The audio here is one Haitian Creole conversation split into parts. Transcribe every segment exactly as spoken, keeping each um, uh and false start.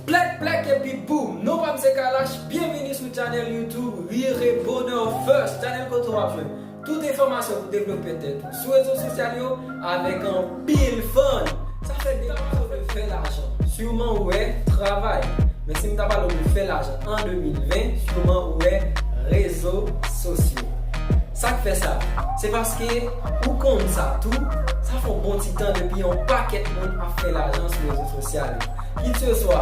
Plèk, plèk epi boum! Non pa m se Kalash, byenvini sou channel YouTube Rire Bonheur First, channel kote w ap jwenn tout enfòmasyon pou devlope tèt ou sou rezo sosyal yo avèk anpil fun. Sa fè de tan nou fè lajan. Siman ou wè travay. Men si m ta pale w de fè lajan an de mil ven, siman ou wè rezo sosyo. Sa k fè sa? Se paske ou konn sa tou, sa fè yon bon ti tan depi yon pakèt moun ap fè lajan sou rezo sosyal yo. Kitseswa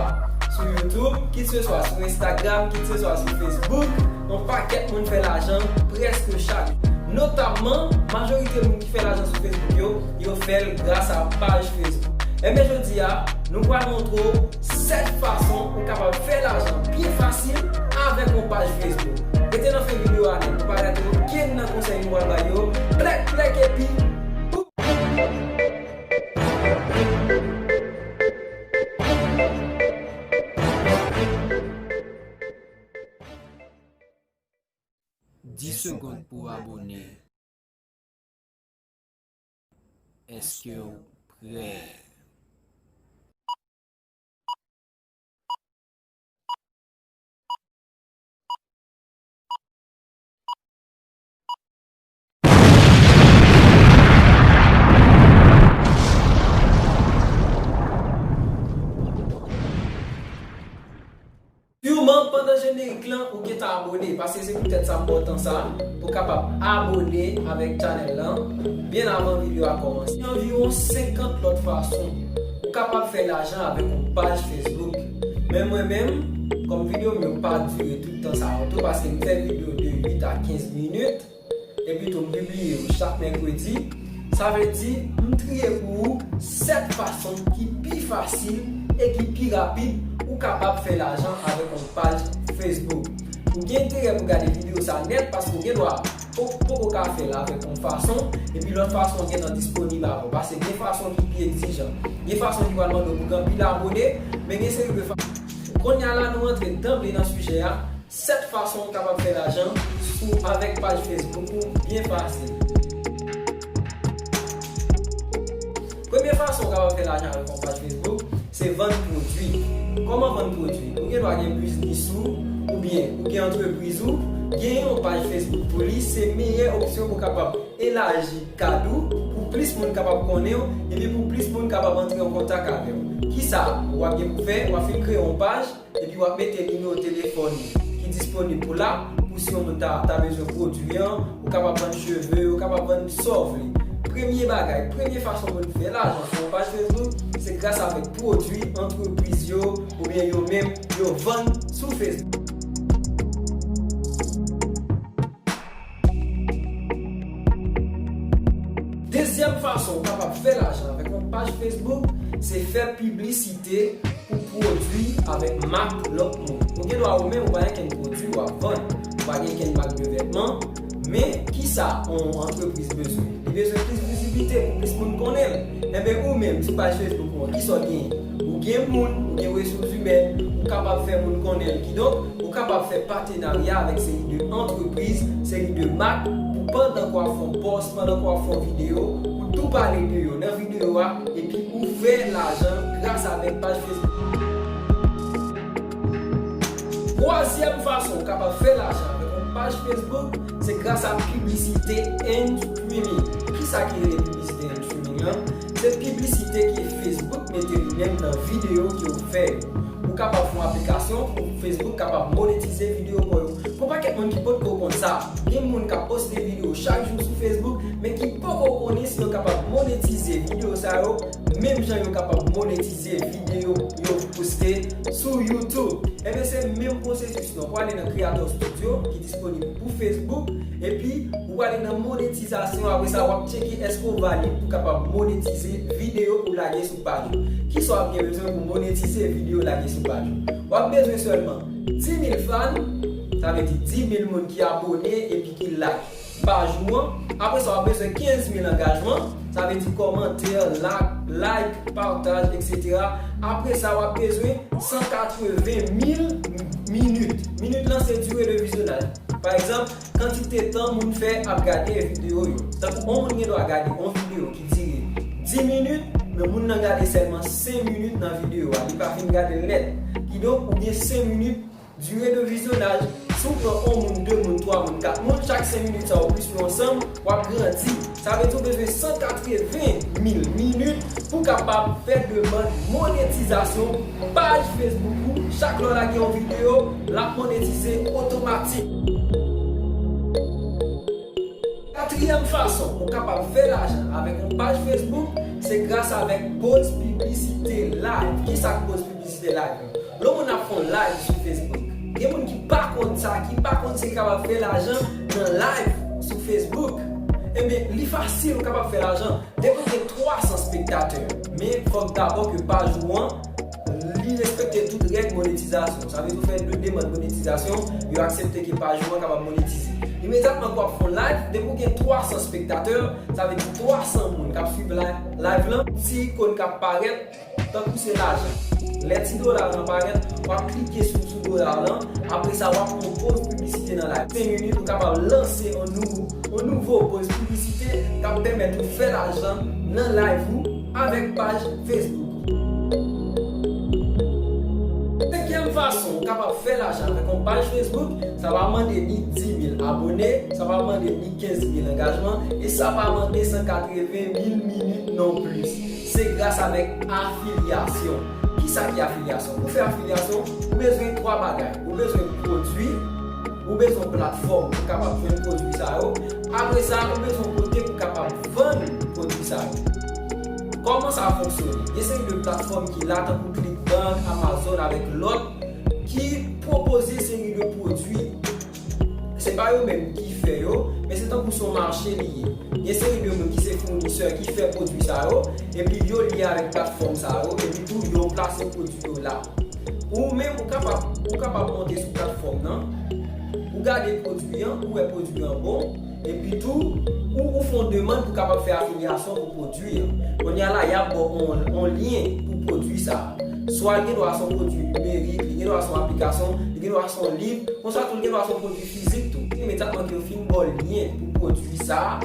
sou YouTube, kitseswa sou Instagram, kitseswa sou Facebook, yon pakèt moun fè lajan prèske chak jou. Notamman, majorite moun ki fè lajan sou Facebook yo, yo fè l gras a paj Facebook. Enben, jodi a, nou pral montre w sèt fason ou kapab fè lajan byen fasil avèk yon paj Facebook. Rete nan fen videyo a nèt pou pa rate okenn nan konsèy nou pral bay yo. Plèk, plèk epi boum! Dis segonn pou abone. Èske w prè? Siman pandan jenerik lan ou gentan abone, paske se poutèt sa m ba w tan sa, pou w kapab abone avèk channel lan byen avan videyo a kòmanse. Gen anviwon senkant lòt fason ou kapab fè lajan avèk yon paj Facebook. Men mwen menm, kòm videyo m yo pa dire tout tan sa yo tou, paske m fè videyo de uit a kenz minit, epi tou m pibliye yo chak mèkredi. Sa vle di, m triye pou ou sèt fason ki pi fasil e ki pi rapid ou kapab fè lajan avèk yon paj Facebook. Ou gen enterè pou gade videyo sa nèt, paske ou gen dwa po-, poko ka fè l avèk yon fason, epi lòt fason gentan disponib avè w. Paske gen fason ki pi egzijan. Gen fason ki pral mande w pou gen anpil abone, men gen seri de fason. Kounye a la, nou rantre danble nan sijè a. Sèt fason ou kapab fè lajan sou, avèk paj Facebook ou byen fasil. Premye fason ou kapab fè lajan avèk yon paj Facebook, se vann pwodui. Kòman vann pwodui? Ou gen dwa gen biznis ou, oubyen ou gen antrepriz ou, gen yon paj Facebook pou li, se meyè opsyon pou w kapab elaji kad ou, pou plis moun kapab konnen w, epi pou plis moun kapab antre an kontak avè w. Kisa w ap gen pou fè? W ap fin kreye yon paj, epi w ap mete nimewo telefòn ki disponib pou la, pou si yon moun ta, ta bezwen pwodui an, ou kapab vann cheve, ou kapab vann sa w vle. Premye bagay, premye fason pou n fè lajan sou yon paj Facebook, se gras avèk pwodui antrepriz yo, oubyen yo menm, yo vann sou Facebook. Dezyèm fason ou kapab fè lajan avèk yon paj Facebook, se fè piblisite pou pwodui avèk mak lòt moun. Ou gen dwa ou menm ou pa gen kenn pwodui w ap vann, ou pa gen kenn mak de vètman, men kisa yon antrepriz bezwen? Li bezwen plis viziblite pou plis moun konnen l. Enben ou menm sou paj Facebook ou an, kisa w genyen? Ou gen moun, ou gen resous imèn, ou kapab fè moun konnen l. Kidonk, ou kapab fè patenarya avèk seri de antrepriz, seri de mak, pou pandan ke w ap fè yon pòs, pandan ke w ap fè yon videyo, ou tou pale de yo nan videyo a, epi ou fè lajan gras avèk paj Facebook. Twazyèm fason ou kapab fè lajan avèk yon paj Facebook, se gras a piblisite and streaming. Kisa ki rele piblisite and streaming lan? Se piblisite ke Facebook mete li menm nan videyo ke w fè yo. Ou kapab fè yon aplikasyon pou Facebook kapab monetize videyo pa w yo. Gen yon pakèt moun ki potko konn sa. Gen moun k ap poste videyo chak jou sou Facebook, men ki poko konnen si yo kapab monetize videyo sa yo, menm jan yo kapab monetize videyo yo poste sou YouTube. Enben, se menm pwosesis lan. Ou ale nan Creator Studio ki disponib pou Facebook, epi ou ale nan monetizasyon. Apre sa, w ap tcheke èske w valid pou kapab monetize videyo ou lage sou paj ou. Kisa w ap gen bezwen pou monetize videyo lage sou paj ou? W ap bezwen sèlman dis mil fan, sa vle di dis mil moun ki abone epi ki like paj ou an. Apre sa, w ap bezwen kenz mil angajman, sa vle di kòmantè, la-, like, pataj, etsetera. Apre sa, w ap bezwen san katreven mil minit. Minit lan se dire de vizyonaj. Pa egzanp, kantite tan moun fè ap gade videyo yo. Tankou yon moun gen dwa gade yon videyo ki dire dis minit, men moun nan gade sèlman senk minit nan videyo a, li pa fin gade l nèt. Kidonk, ou gen senk minit dire de vizyonaj. Si w pran yon moun, de moun, twa moun, kat moun, chak senk minit sa yo plis yo ansanm, w ap grandi. Sa vle di w bezwen san katreven mil minit pou w kapab fè demann monetizasyon paj Facebook ou. Chak lè w lage yon videyo, l ap monetize otomatik. Katriyèm fason ou kapab fè lajan avèk yon paj Facebook, se gras avèk poz piblisite live. Kisa k poz piblisite live? Lè yon moun ap fè yon live sou Facebook, gen moun ki pa konn sa, ki pa konn si l kapab fè lajan nan live sou Facebook. Ebyen, li fasil, ou kapab fè lajan. Depi w gen twa san spektatè, men fòk dabò ke paj ou an, li respekte tout règ monetizasyon. Sa vle di w fè de demann monetizasyon, yo aksepte ke paj ou an kapab monetize. Imedyatman ke w ap fè yon live, depi w gen twa san spektatè, sa vle di twa san moun k ap swiv live, live lan, ti ikòn k ap parèt, tankou se lajan. Lè ti dola lan parèt, w ap klike sou, sou dola lan. Apre sa, w ap pran yon poz piblisite nan live. Senk minit, ou kapab lanse yon nou-, yon nouvo poz piblisite k ap pèmèt ou fè lajan nan live ou avèk paj Facebook ou. Senkyèm fason ou kapab fè lajan avèk yon paj Facebook, sa pa mande ni di mil abone, sa pa mande ni kenz mil angajman, e sa pa mande san katreven mil minit non plis. Se gras avèk afilyasyon. Kisa ki afilyasyon? Pou fè afilyasyon, ou bezwen twa bagay. Ou bezwen pwodui, ou bezwen platfòm pou kapab jwenn pwodui sa yo. Apre sa, ou bezwen kote pou kapab vann pwodui sa yo. Kòman sa fonksyone? Gen seri de platfòm ki la, tankou ClickBank, Amazon avèk lòt, ki pwopoze seri de pwodui. Se pa yo menm ki fè yo, men se tankou se yon mache li ye. Gen seri de moun ki se founisè ki fè pwodui sa yo, epi yo lye avèk platfòm sa yo, epi tou yo plase pwodui yo la. Ou menm, ou kapab, ou kapab monte sou platfòm nan, ou gade pwodui an, ou wè pwodui an bon, epi tou, ou, ou fè yon demann pou kapab fè afilyasyon pou pwodui an. Kounye a la, y ap ba w yon, yon lyen pou pwodui sa a. Swa li gen dwa se yon pwodui nimerik, li gen dwa se yon aplikasyon, li gen dwa se yon liv, konsa tou li gen dwa se yon pwodui fizik tou. Imedyatman ke yo fin ba w lyen pou pwodui sa a,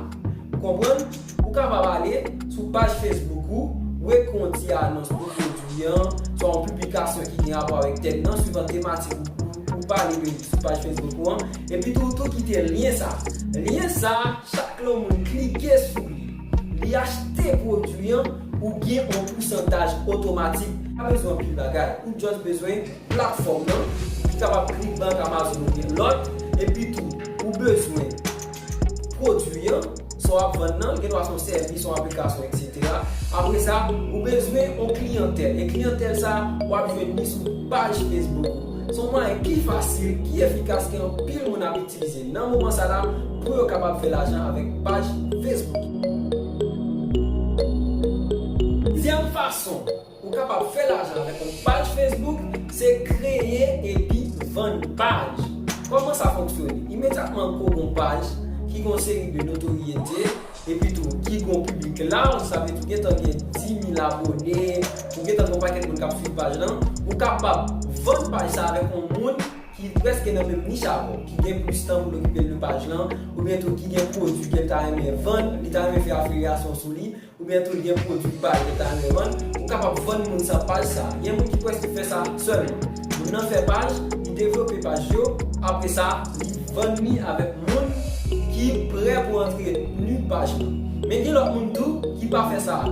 ou konprann? Ou kapab ale sou paj Facebook ou, ou ekri yon ti anons pou pwodui an, swa yon piblikasyon ki gen rapò avèk tèm nan, swivan tematik ou, ou, ou pale de li sou paj Facebook ou an, epi tou, ou tou kite lyen sa. Lyen sa, chak lè yon moun klike sou li, li achte pwodui an, ou gen yon pousantaj otomatik. Pa bezwen anpil bagay, ou just bezwen platfòm nan, ki kapab ClickBank, Amazon oubyen lòt, epi tou, ou bezwen pwodui an, sa w ap vann nan, gen dwa se yon sèvis, yon aplikasyon, etsetera. Apre sa, ou bezwen yon kliyantèl. E kliyantèl sa, w ap jwenn li sou paj Facebook ou. Se yon mwayen ki fasil, ki efikas, ke anpil moun ap itilize nan moman sa la pou yo kapab fè lajan avèk paj Facebook. Dezyèm fason ou kapab fè lajan avèk yon paj Facebook, se kreye epi vann paj. Kòman sa fonksyone? Imedyatman ke w gen yon paj ki gen yon seri de notoriyete, epi tou ki gen yon piblik laj, sa vle di ou gentan gen di mil abone, ou gentan gen yon pakèt moun k ap swiv paj lan, ou kapab vann paj sa avèk yon moun ki prèske nan menm nich avè w, ki gen plis tan pou l okipe l de paj lan, oubyen tou ki gen pwodui ke l ta renmen vann, li ta renmen fè afilyasyon sou li, oubyen tou li gen pwodui pa l li ta renmen vann, ou kapab vann moun sa paj sa. Gen moun ki prèske fè sa sèlman. Moun nan fè paj, li devlope paj yo, apre sa, li vann li avèk moun ki prè pou antreteni paj lan. Men gen lòt moun tou ki pa fè sa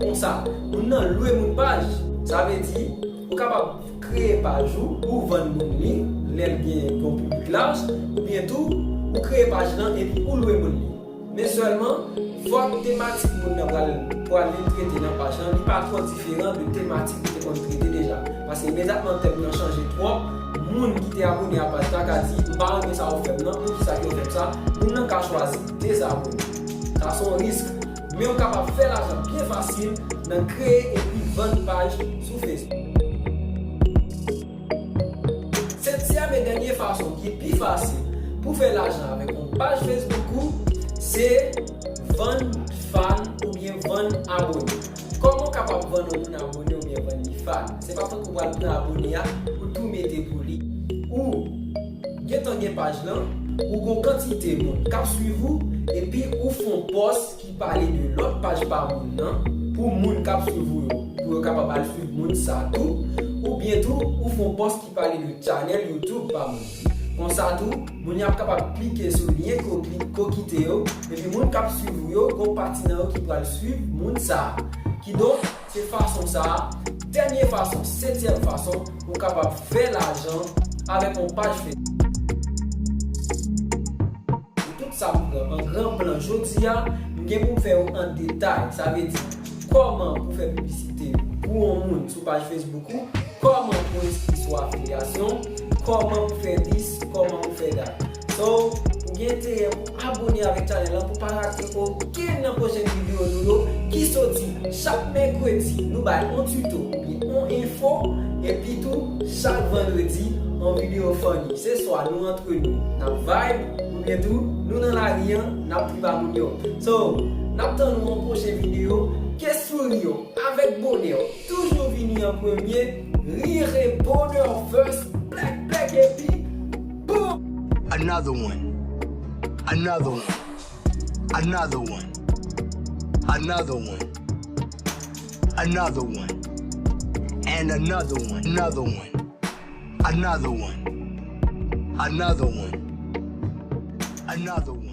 konsa. Moun nan lwe moun paj. Sa vle di, ou kapab kreye paj ou, ou vann moun li, lè l gen yon piblik laj, oubyen tou, ou kreye paj lan epi ou lwe moun li. Men sèlman, fòk tematik moun nan pral, pral vin trete nan paj lan, li pa twò diferan de tematik ou te konn trete deja. Paske imedyatman tèm nan chanje twòp, moun ki te abone a paj la ka di, "M pa renmen sa w fè m nan, poukisa ke w fè m sa?" Moun nan ka chwazi dezabone. Sa se yon risk. Men w kapab fè lajan byen fasil nan kreye epi vann paj sou Facebook. Setyèm e dènye fason ki pi fasil pou fè lajan avèk yon paj Facebook ou, se vann fan oubyen vann abone. Kòman w kapab vann yon moun abone oubyen vann li fan? Se pa tankou w pral pran abone a, ou tou mete pou li. Ou gentan gen paj lan, ou gen yon kantite moun k ap swiv ou, epi ou fè yon pòs ki pale de lòt paj pa moun nan, pou moun k ap swiv ou yo, pou yo kapab al swiv moun sa tou, ou Byen tou, ou fè yon pòs ki pale de channel YouTube pa moun. Konsa tou, moun yo ap kapab klike sou lyen ke w kli- ke w kite yo, epi moun k ap swiv ou yo, gon pati nan yo ki pral swiv moun sa a. Kidonk, se fason sa a, dènye fason, setyèm fason, ou kapab fè lajan avèk yon paj Facebook. Tout sa m pran an gran plan jodi a, m gen pou m fè yo an detay. Sa vle di, kòman pou fè piblisite pou yon moun sou paj Facebook ou, kòman pou enskri sou afilyasyon, kòman pou fè dis, kòman pou fè dat. So, ou gen enterè pou abone avèk chanèl lan pou pa rate okenn nan pwochen videyo nou yo ki soti chak mèkredi. Nou bay yon tuto oubyen yon enfo, epi tou chak vandredi yon videyo funny. Se swa nou antre nou, n ap vibe, oubyen tou nou nan lari an, n ap trip a moun yo. So, n ap tann nou yon pwochen videyo. Ke souri yo avèk bonè toujou vini an premye. Rire bonè first, black black epi boom! Another one. Another one. Another one. Another one. Another one. And another one. Another one. Another one. Another one. Another one.